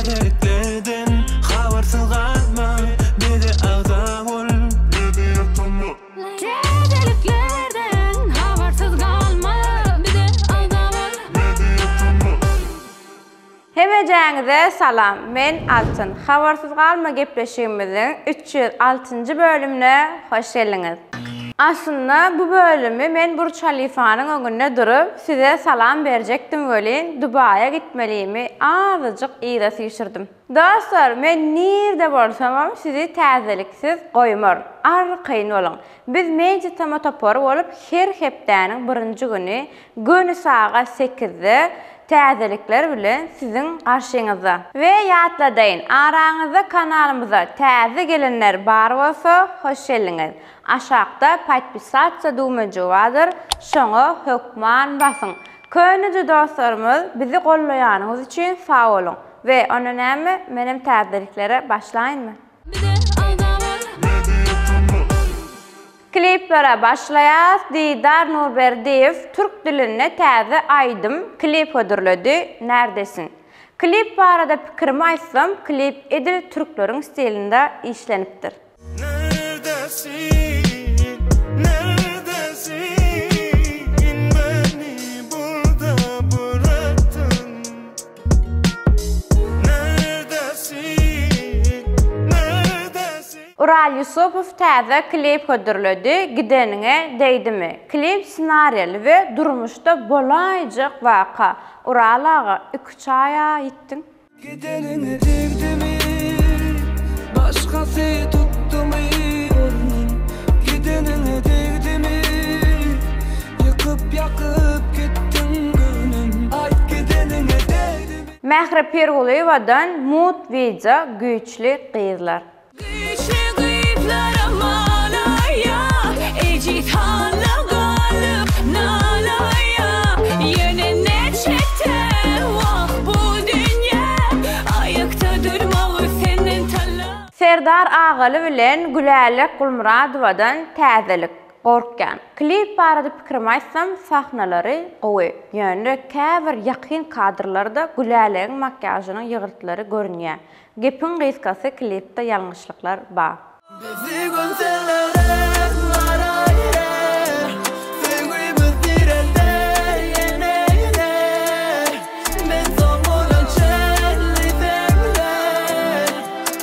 Täzeliklerden habarsyz galma bize agza bol. Täzeliklerden habarsyz galma bize agza bol. Hemejäňize salam men Altyn habarsyz galma gepleşigimiziň 306-njy bölümine hoş geldiňiz. Aslynda bu bölümi men Burç Halifanyň öňünde durup size salam berjekdim welin Dubaýa gitmelimi azajyk yza süýşürdim. Dostlar men nirde bolsamam sizi täzeliksiz goýmaryn. Arkaýyn boluň. Biz Media Tama topary bolup her hepdäniň birinji güni göni sagat sekizde täzelikler bilen siziň garşyňyzda. We ýatladaýyn araňyzda kanalymyza täze gelenler bar bolsa hoş geldiňiz. Aşakda podpisatsa düwmejigi bardyr şoňa hökman basyň. Köneje dostlarymyz bizi gollaýanyňyz üçin sag boluň. We onda näme menem täzeliklere başlaýynmy? Kliplere başlaýas Didar Nurberdiýew türk dilinde täze aýdym klip hödürledi Nerdesin. Klip barada pikirimi aýtsam klip edil türkleriň stilinde işlenipdir. Neredesin, neredesin beni burada bıraktın Neredesin, neredesin. Ural Ýusupow täze klip hödürledi Gideniňe degdimi? Klip ssenariýaly we durmuşda bolaýjak waka. Ural aga iküç aýa ýitdiň. Gideniňe degdimi, başgasy tutdumy ornun Gideniňe degdimi, ýykyp ýakyp gitdiň göwnüm Aýt gideniňe degdimi. Mähri Pirgulyýewadan munt wideo Güýçli gyzlar. Güýçli gyzlara malaýa, Ejiz hala galyp nalaýa. Ýöne näçe-de wah bu dünýä, Aýakda durmagy senden talap. Serdar Agaly bilen Gülälek Gulmyradowadan täzelik, Gorkýan. Klip barada pikirimi aýtsam, sahnalary gowy. Ýöne käbir ýakyn kadrlarda Gülälegiň makiýažynyň ýygyrtlary görünýär. Gepiň gysgasy klipde ýalňyşlyklar ba. Bizi görselerem garaýa Söýgimiz direlder ýene ýene Men soňuna çenli seňle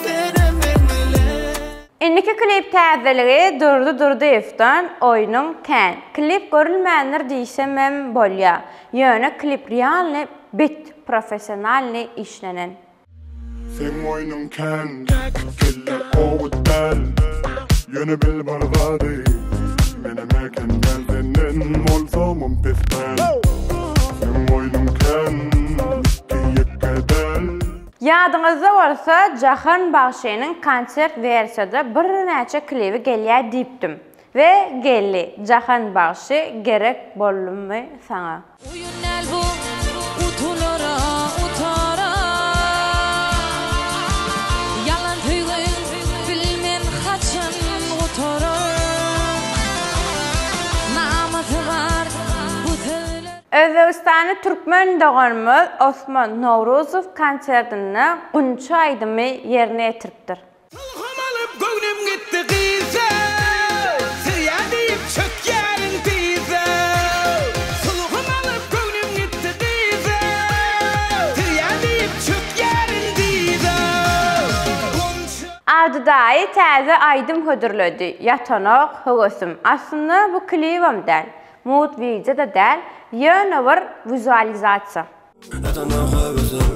Senem meň bilen. Indiki klip täzeligi Durdy Durdyýewdan Oýnuň kän. Klip görülmändir diýsemem bolýa. Ýöne klip realny bet professionalny işlenen. Seň oýnuň kän, kelle gowy däl Ýöne bil bir zady, menem erken däl Senden bolsamam pes däl Seň oýnuň kän, iki ýeke däl. Ýadyňyzda bolsa Jahan bagşynyň konsert wersiýada birnäçe klibi gelýä diýipdim. We geldi Jahan bagşy gerek boldummy saňa. Oýun däl bu utulara utara Ýalan söýgiň bilmen haçan gutarar Namasy bar bu sözler. Özbegistanly türkmen doganymyz Osman Nowruzow konsertinde Gunça aýdymy ýerine ýetiripdir. Ylham alyp göwnüm gitdi gyza, Söýýän diýip çökýärin dyza. Ylham alyp göwnüm gitdi gyza, Söýýän diýip çökýärin dyza. Gunça. Abdy daýy täze aýdym hödürledi Ýatanok höwesim. Aslynda bu klibem däl, mugt wideo-da däl, ýöne bir wizualizasiýa. Ýatana höwesim,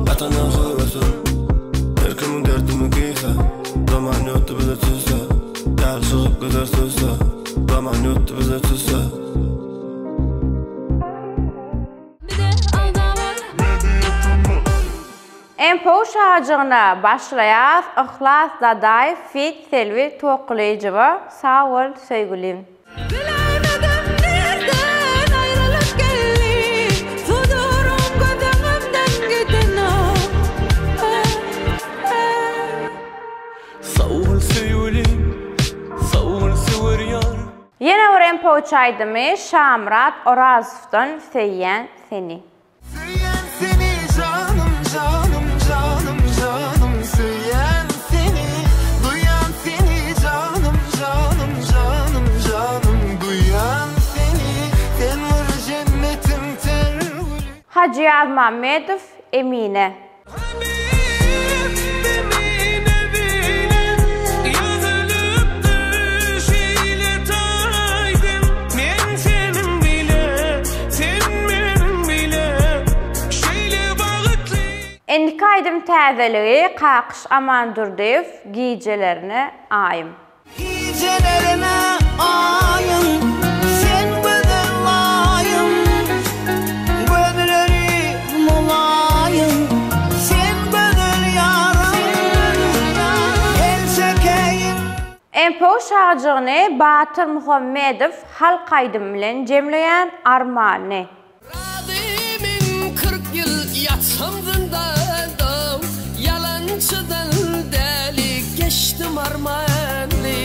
ýatana höwesim Her kimiň derdimi giyse Zaman ýokdy bize tüsse Ýar çykyp gider süsse Zaman ýokdy bize tüsse. MPU şajygyna başlaýas Yhlas Dadaýew feat Selbi Tuwakgylyjowa Sag bol söýgülim. Bilemedim nirden aýralyk geldi, Sudurum göz öňümden gidenok. Sag bol söýgülim, sag bol söwer ýar. Ýene bir MPU aýdymy Şamyrat Orazowdan Söýýän seni. Söýýän seni janym janym janym. Ýazmammedow, Emine. Indiki aýdym täzeligi Kakyş Amandurdyýew Gijelerine Aýym. Gijelerine Aýym, sen gözel laýym, Gözleri mylaýym, sen gözel ýarym, El çekeýin. MPU şajygyny Batyr Muhammedow halk aýdymy bilen jemleýän Armanly. Razy men 40 ýyl ýatsam zyndanda, Ýalançydan däli geçdim armanly.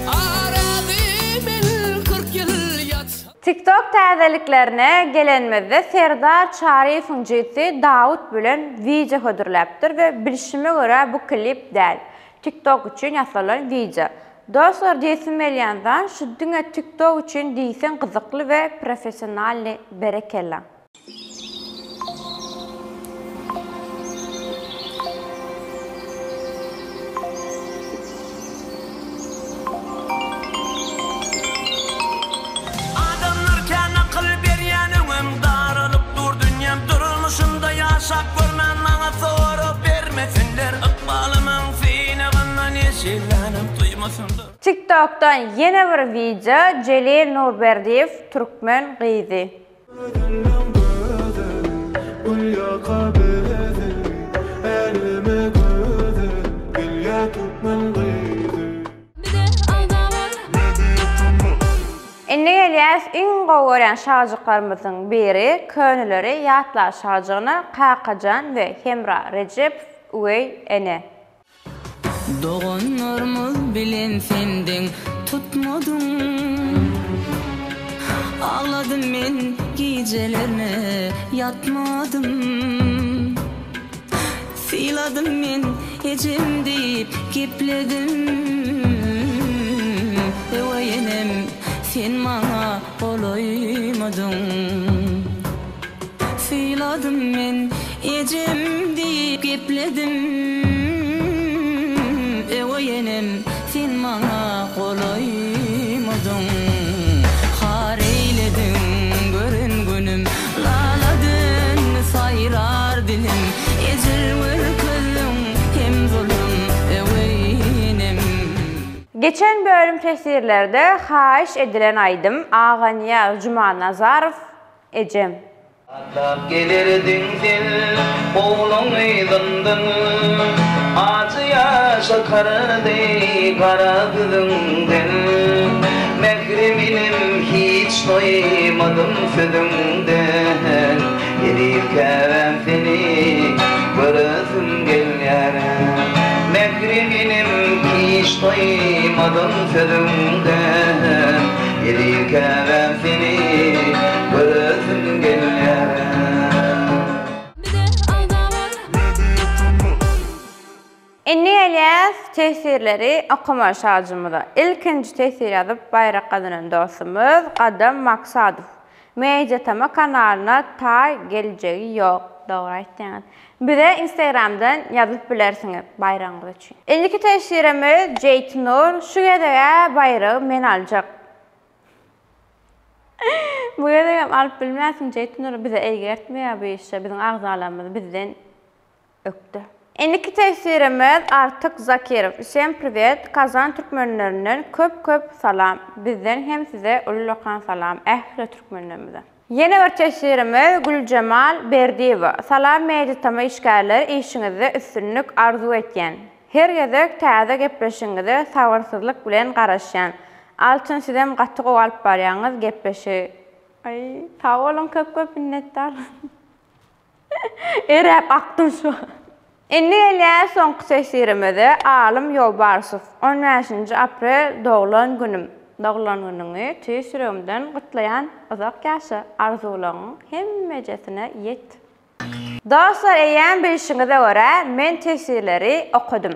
A razy men 40 ýyl ýatsam. TikTok täzeliklerine gelenimizde Serdar Çaryýewiň jigsi Dawut bilen wideo hödürläpdir we bilşime görä bu klip däl. TikTok üçin ýasalan wideo. Dostlar diýesim gelýän zat şu diňe tiktok üçin diýseň gyzykly we professionalnyý berekella. Adamlar kän akyl berýän öňem daralyp dur dünýäm durmuşymda ýaşap görmän maňa sorag bermesinler ykbalymyň synagyndan eşillänim duýmasynlar. TikTokdan ýene bir wideo Jelil Nurberdiýew Türkmen gyzy. Gözelleň gözeli, gülýaka bezeli, Äleme gözel, gelýär türkmen gyzy. Indi gelýäs iň gowy görýän şajyklarymyzyň biri köneleri ýatla şajygyna Kakajan we Hemra Rejepow Üweý ene. Doganlarymyz bilen sen deň tutmadyň Agladym men gijelerne ýatmadym Syladym men ejem diýip gepledim Öweý enem sen maňa golaýmadyň Syladym men ejem diýip gepledim Öweý enem sen maňa golaýmadyň Har eýlediň gören günüm Lala döndi saýrar dilim Ejir görkezdiň hem zulum öweý enem. Geçen bölüm teswirlerde haýyş edilen aýdym Aganyýaz Jumanazarow Ejem. Atlap gelerdiň sen ogluň yzyndan, Ajy ýaş akardy gara gözüňden. Mährem inim hiç doýmadym sözüňden, Eziz käbäm seni göresim gelýär. Mährem inim hiç doýmadym sözüňden, Eziz käbäm seni göresim gelýär. Indi gelýäs teswirleri okama şajymyza. Ilkinji teswir ýazyp baýrak gazanan dostumyz Gadam Maksadow. Mediatama kanalyna taý geljegi ýok. Dogry aýtýaňyz. Bize instagramdan ýazyp bilersiňiz baýragyňyz üçin. Indiki teswirimiz Jeýtnur şu gezeg-ä baýragy men aljak. Bu gezegem alyp bilmersiň Jeýtnur bize eýgertmeýär bu işe biziň agzalarymyz bizden ökde. Indiki teswirimiz Artyk Zakirow Wsem priwet Kazan türkmenlerinden köp köp salam bizden hem size ullakan salam ähli türkmenlerimize. Ýene bir teswirimiz Güljemal Berdiýewa Salam Mediatama işgärleri işiňizde üstünlik arzuw etýän. Her gezek täze gepleşigiňize sabyrsyzlyk bilen garaşýan. Altyn sizem gaty gowy alyp barýaňyz gepleşigi. Aý sag boluň köp köp minnetdar. Eräp akdym şu wagt. Indi gelýäs soňky teswirimize Alym Ýolbarsow on bäşinji aprel doglan günüm. Doglan günüňi tüýs ýüregimden gutlaýan uzak ýaşa arzuwlaryň hemmejesine ýet. Dostlar eýýäm bilşiňize görä men teswirleri okadym.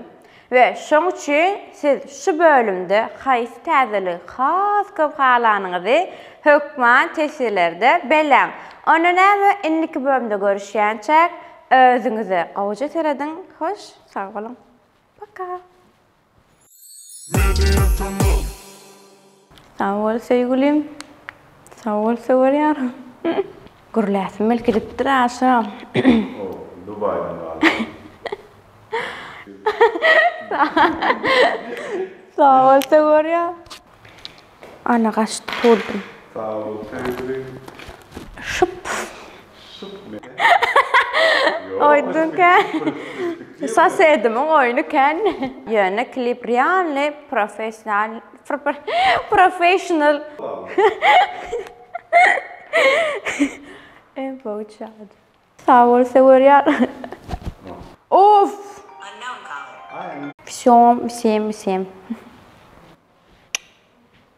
We şoň üçin siz şu bölümde haýsy täzeligi has köp halanyňyzy hökman teswirlerde belläň. Onda näme indiki bölümde görüşýänçäk özüňize gowuja serediň hoş sag boluň. Paka. Sag bol söýgülim. Sag bol söwer ýarym. Gürläsim gelip gidipdir aşa. O Dubaýdan galdy. Sag bol söwer ýar. Ana gaçdy pultum. Sag bol söýgülim. Şyp. Şypmy? Oýdun kän. Sosedimiň oýny kän. Ýöne klip realny professional professional. Sag bol söwer ýar. Uff. Wsýom wsem wsem.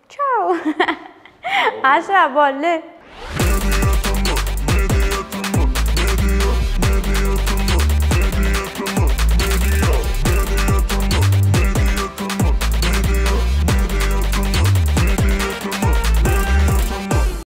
Çau. Aşa boldy.